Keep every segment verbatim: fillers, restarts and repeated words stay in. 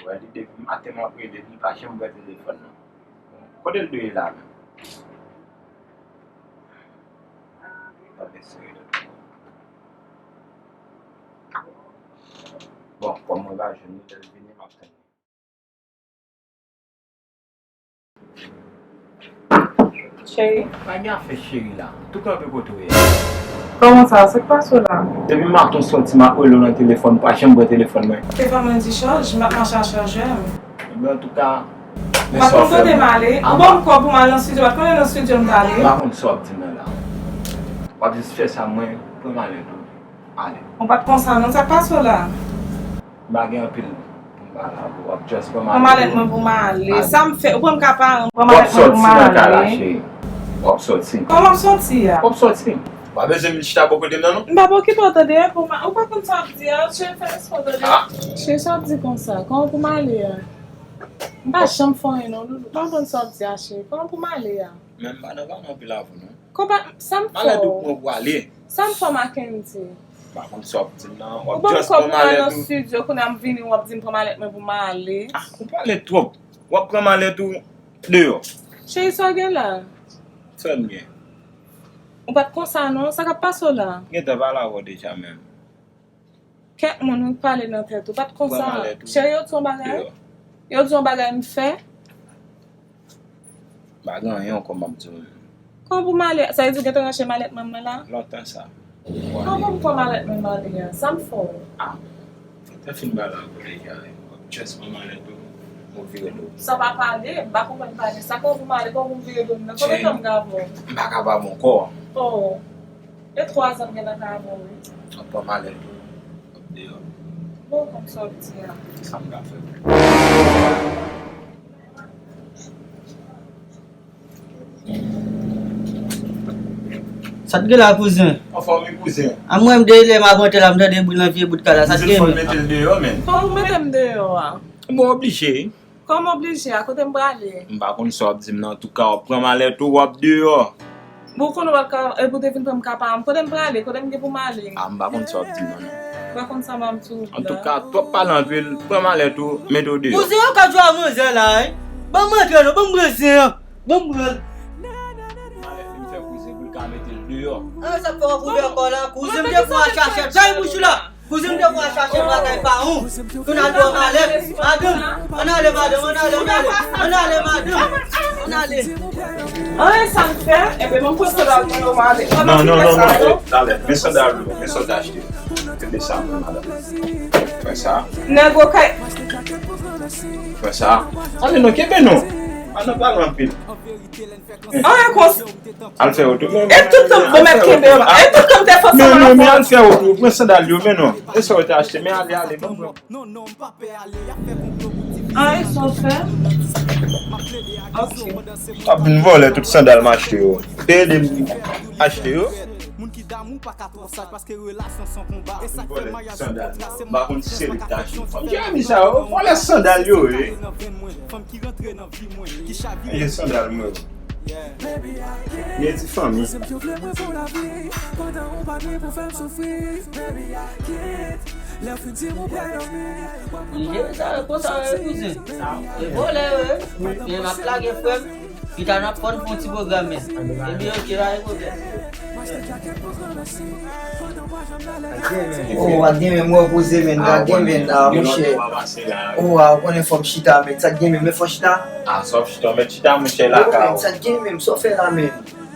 Wè, li depi maten m ap rele, li pa janm pran telefòn nan. Kote l dwe ye la menm? M ap eseye l. Bon, kòm mwen pa jwenn li, lè l vini, m ap tann li. Cheri. Pa gen afè cheri la. Tou kanpe kote w ye a. Kòman sa? Sa k pase w la? Depi maten w sòti, m ap rele w nan telefòn, ou pa janm pran telefòn mwen. Telefòn mwen dichaj, m ap mache ak chajè m. Ebyen, antouka, men sa w fè m. Ou pa t konn kote m ale? Ou ban m kòb pou m al nan estidyo, ou pa t konnen nan estidyo m t ale? M pa konn sa w ap di m nan la. W ap jis fè sa mwen, pran malèt ou. Ale. Ou pa t konsa non, sa k pase w la? M pa gen anpil pou m pale avè w. W ap just pran malèt ou. Pran malèt mwen pou m ale. Ale. Sa m fè? Ou kwè m ka pa pran malèt mwen pou m ale? W ap sòti nan kay la, cheri. W ap sòti. Kòman m sòti a? W ap sòti. W pa bezwen vin chita bò kote m nan, non. M pa okipe w tande, pou ma-, ou pa konn sa w ap di a, cheri, fè respè w tande. Ah. Cheri, sa w ap di konsa? Kòman pou m ale a? M pa janm fè anyen non, Loulou. Ou pa konn sa w ap di a, cheri. Kòman pou m ale a? Men m pa nan pale anpil avè w, non. Konpa, sa m fè w? Malèt ou pran pou ale. Sa m fè w, Mackendy? M pa konn sa w ap di m nan. W ap just pran malèt ou. Ou ban m kòb pou m al nan estidyo, kounye a m vini, w ap di m pran malèt mwen pou m ale. Ah, ou pale twòp. W ap pran malèt ou deyò. Cheri, sa w gen la? Sa m gen? Ou pa t konsa non, sa k ap pase w la? M gentan pale avè w deja menm. Kèk moun wi pale nan tèt ou, pa t konsa. Pran malèt ou. Cheri, yo di yon bagay? Deyò. Yo di yon bagay m fè? M pa gen anyen ankò m ap di w menm. Kòman pou m ale? Sa vle di w gentan ranche malèt mwen mwen la? Lontan sa. Kòman pou m pran malèt mwen m ale a? Sa m fè w? Ah, ou te fin pale avè w deja, wi. W ap just pran malèt ou, ou vire do. Sa pa pale, m pa konprann pale. Sa kòman pou m ale, kòman pou m vire do m nan? Konbyen tan m gen avè w? M pa kapab ankò. Oh. E twa zan m gen nan kay avè w, wi. W ap pran malèt ou, w ap deyò. Bon, kòm sa w ap di a. Sa m ka fè? Sa t gen la, kouzen? Anfòm wi, kouzen. A mwen, m de lè m ap rantre la, m tande bri nan vye bout kay la. Sa t gen? Kouzen, fò w mete l deyò, menn. Fò w mete m deyò a. Bon, oblije. Kòm oblije a, kote m prale? M pa konn sa w ap di m nan. Antouka, w ap pran malèt ou, w ap deyò. Bon, konnen w ap ka, epi w te vin pran m ka pa m. Kote m prale? Kote m gen pou m ale? Ah, m pa konn sa w ap di m nan, non. Ou pa konn sa m ap di w la. Antouka, twòp pale anpil, pran malèt ou, mete w deyò. Kouzen, yo ka jwe a manzè la, wi. Ban m rantre non, ban m pran zen an. Ban m pran l. Malèt li fè kouzen pou l ka mete l deyò. Ah, sa fè w ap ouvè kò la, kouzen, m te fè w al chache. Bay bouch ou la. Kouzen, m te fè w al chache bagay pa ou. Pou n al ba w malèt. Madanm, ann ale, madanm, ann ale, ann ale. Ann ale, madanm. Ann ale. Anyen sa m fè, enben, mwen pran sandal mwen yo, m ale. Non, non, non, non, talè. Men sandal ou, men sa w te achte. Kenbe sa, madanm. Pran sa. Nèg okay. Pran sa. Ale non, kenbe non. Pa nan pale anpil. Anyen konsa. Al fè wout ou. E tout tan m, bon, mèt kenbe yo. E tout tan m te fè sa. Men, men, men, al fè wout ou. Pran sandal yo, men non. E sa w te achte, men ale, ale, bon, bon. Anyen sa w fè? Ok. W ap vin vòlè tout sandal m achte yo. Te ede m achte yo. Vòlè sandal. M pa konn si se li ki ta achte fanm. Jeremi sa yo, vòlè sandal yo ye. Ye sandal mwen. Ye ti fanmi. Li jere sa yo konsa yo, kouzen. E vòlè yo ye. Men m ap lage frè m. Pita n ap fò n fè yon ti pwogram, men. Ebyen, ok, pa gen pwoblèm. Oh, pa gen menm, mwen poze, men, pa gen menm, ah, monchè. Oh, ah, ou konnen fò m chita, men, sa gen menm, men fò chita. Ah, sa w ap chita, men chita, monchè, lakay ou. Sa gen menm, sa w fè la, men.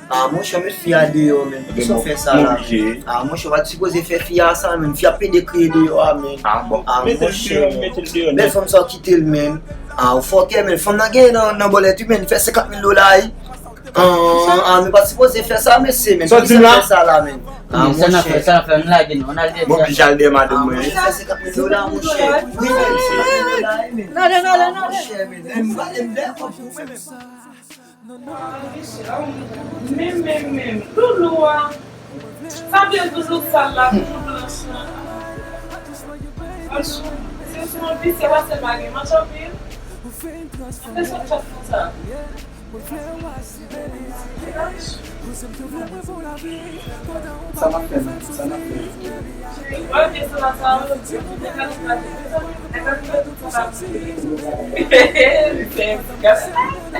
Ah, monchè, met fi a deyò, men. Sa w fè sa la. Ah, monchè, w pa t sipoze fè fi a sa, men. Fi a pede kriye deyò a, men. Ah, bon. Ah, monchè. Bèl fanm sa w kite l, men. Ah, ou fòkè, men. Fanm nan gen nan, nan bòlèt, wi, men. Fè senkant mil dola, wi. Ah, ah, nou pa t sipoze fè sa, mesye, men. Poukisa n fè sa la, men? Ah, monchè. Sa n ap fè, sa n ap fè, nou lage nou, nou al dèyè. Bon, pi al dèyè madanm mwen. Ah, monchè, senkant mil dola, monchè. Wi, men, senkant mil dola, wi, men. N ale, n ale, n ale. Ah, monchè, men. M pa, m dèyè kòb pou mwen, men. Men, men, men. Loulou a. Sa vle di loulou sal la, loulou blanch la. Franchman, se, se yon visye, pase l pa gen manch anpil. Anpil sa w t ap fè sa. Sa m ap fè menm? Sa m ap fè?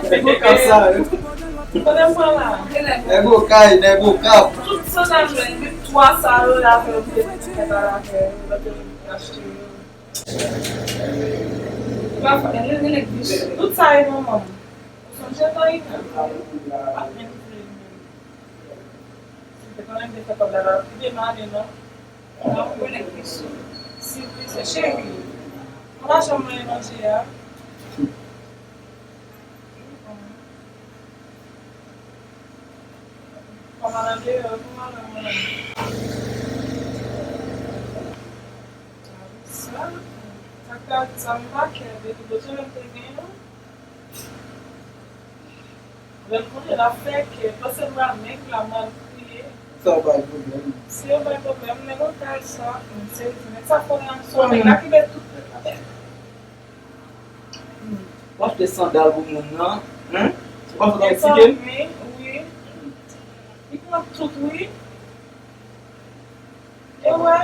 Nèg Okap sa yo. Nèg Okay, nèg Okap. Tout sandal mwen, menm twa sa yo la fè yo te fè pa la fè yo, lòt yo achte yo. Tout sa e manman m. Ou sonje Dorina? Ap menm vle menm. Si te konnen m te fè kòb la, l ap kite m ale non. Nan mwen nèg Kristo. Si Kristo cheri. Mwen pa janm manyen manje a. Kòman nan deyò, kòman nan mwen. Sa, sa ka, sa m pa kè, depi bezwen m te gen yo. Lè m konnen l ap fè kè, panse m la menm la m al kriye. Sa w bay pwoblèm. Si yo bay pwoblèm, nèg Okay sa, m sezi. Nèg sa fò nan sou nèg la ki met tout nèg la. W achte sandal pou moun nan, hein? Ou pa fè eksplike m? Wi, wi. Li pran tout, wi. E wè.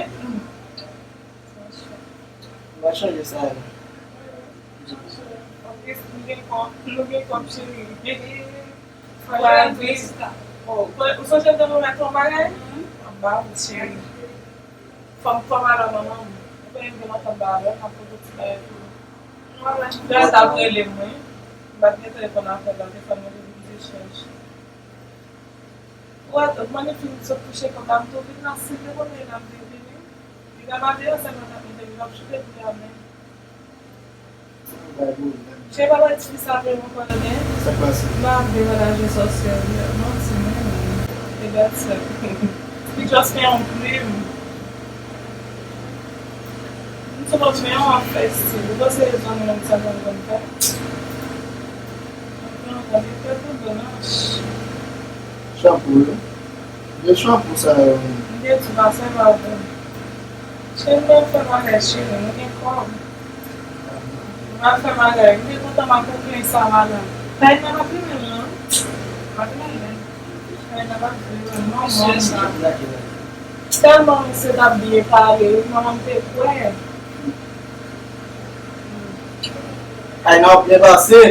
M va chanje sa yo. Anplis, nou gen kòb, nou gen kòb, cheri. Fwa anplis. Ou sonje m te pwomèt ou yon bagay? M ap ba ou, cheri. Fò m, fò m al wè manman m. Ou konnen m gen lontan m pa wè l, m ap pote ti bagay pou ou. Lè l t ap rele m, wi. M pa t gen telefòn avè l, telefòn mwen te vin dechanj. Ou wè, mwen li fin sot touche kòb la, m tou vin la, si l te konnen l ap vin vini. Li ta pa deyò sèlman t ap mete m, l ap choute pou l ap menm. Bay pwoblèm. Che pa bay ti fi sa vre non, konnen. Sa k pase? M pa vle manaje sòsyè, manti menm. E dat sa. Li just fè yon plim. M sou lòt men an, w ap fè stil. Ou panse zanmi nan sa konn konn fè? Mwen pran kòb li fè pou blanch. Chapo, wi. Men chapo sa yo menm. M te di pa sèvi avè m. Cheri, m ap fè bagay, cheri, m gen kòb. M ap fè bagay. M te kontan m ap konprann sa, madanm. Kay nan ap limen l, non? M ap limen l. Kay nan ap limen l, non, non. Tèlman misye t ap byen pale, wi, manman m te kwè. Ay, n ap byen pase.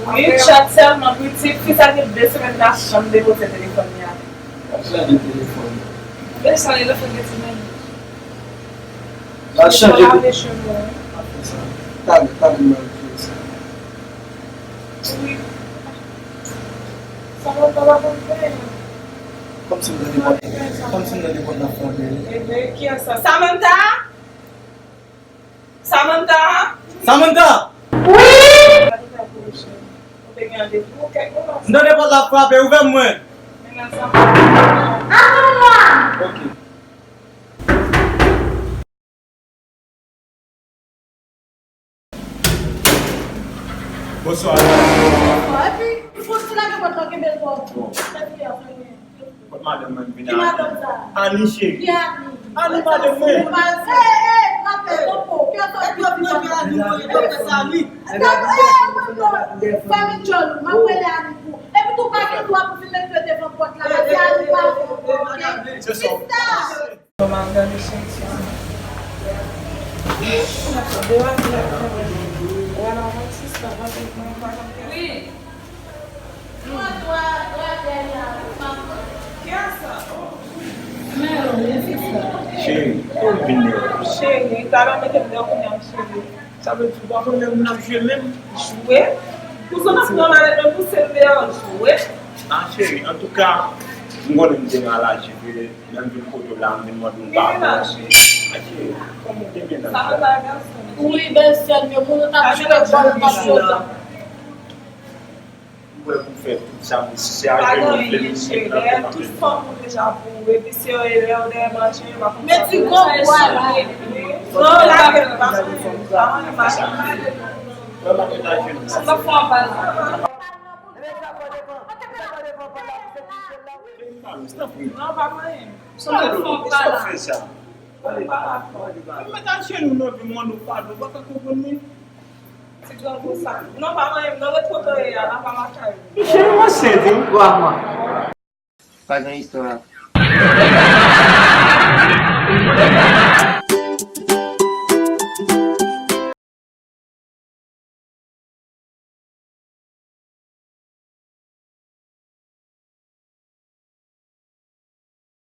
Wi, chat sèlman, pitit, fi sa gen de semèn pa janm depoze telefòn li atè. L ap chanje telefòn. Bèl sa, li lòt fè gen ti nèg. L ap chanje telefòn. Lave cheve w. Ap fè sa. Talè, talè, m ap fè sa. Wi. Sa mwen pa konn fè. Kòmsi m tande pòt, kòmsi m tande pòt la frape. Ebyen, kiyès sa? Samantha? Samantha? Samantha! Wi! M tande pòt la ap frape, ouvè m mwen! Atann mwen! Ok. Bonswa. Bonswa. Epi, fò ti lage pòt la, kenbe l bò. Sa ki ap fè? Kot madanm mwen vin? Ki madanm sa? Ani cheri. Ki Ani? Ani madanm mwen. Ou pa se, e, e, frape, popo, kè sòti yo vin frape. Epi, e, e, mwen, non, fèmen djòl ou, m ap rele Ani pou. Epi tou pa gen dwa pou vin met pye devan pòt la, paske Ani pa vle, oke? Se sa. Sista! Bon, m ap gade senti sa. Devan ki ap fè mwen. Wala, mwen sista, mwen pa konn. Wi. Cheri, kòman w vin deyò? Cheri, talè w mete m deyò kounye a, cheri. Sa vle di ou pa konn lè moun ap jwe menm? Jwe? Kouzen w ap pran malèt mwen pouse l deyò, jwe? Ah, cheri, antouka, m konnen m te nan laji vre. Lè m vin kote w la, m vin mande w padon. Ah, cheri, kòman w te gen nan sa? Wi, bèlsè m yo, moun yo t ap jwe bòl, yo t ap jwe. Ou wè pou fè tout sa, men si se a jenou vle m cheri, lè tout fanm ou deja pou ou, epi se yo e lè yo dèyè manje, yo pa konn sa pou yo. Meti gwo bwa la. Non, lage l, pa konnen, pa konnen, pa konnen. Wè m ap met a jenou. Sa fè w bal la. Non, pa konnen. Sa fè w bal la. Sa fè w bal la. Mwen met a jenou nan vi m, mande w padon, ou pa ka konprann mwen. Ti granmoun sa. Non, pa manyen m, non, ret kote w ye a, la pa lakay ou. Cheri, mwen sezi wi. Twa mwa. Pa gen istwa.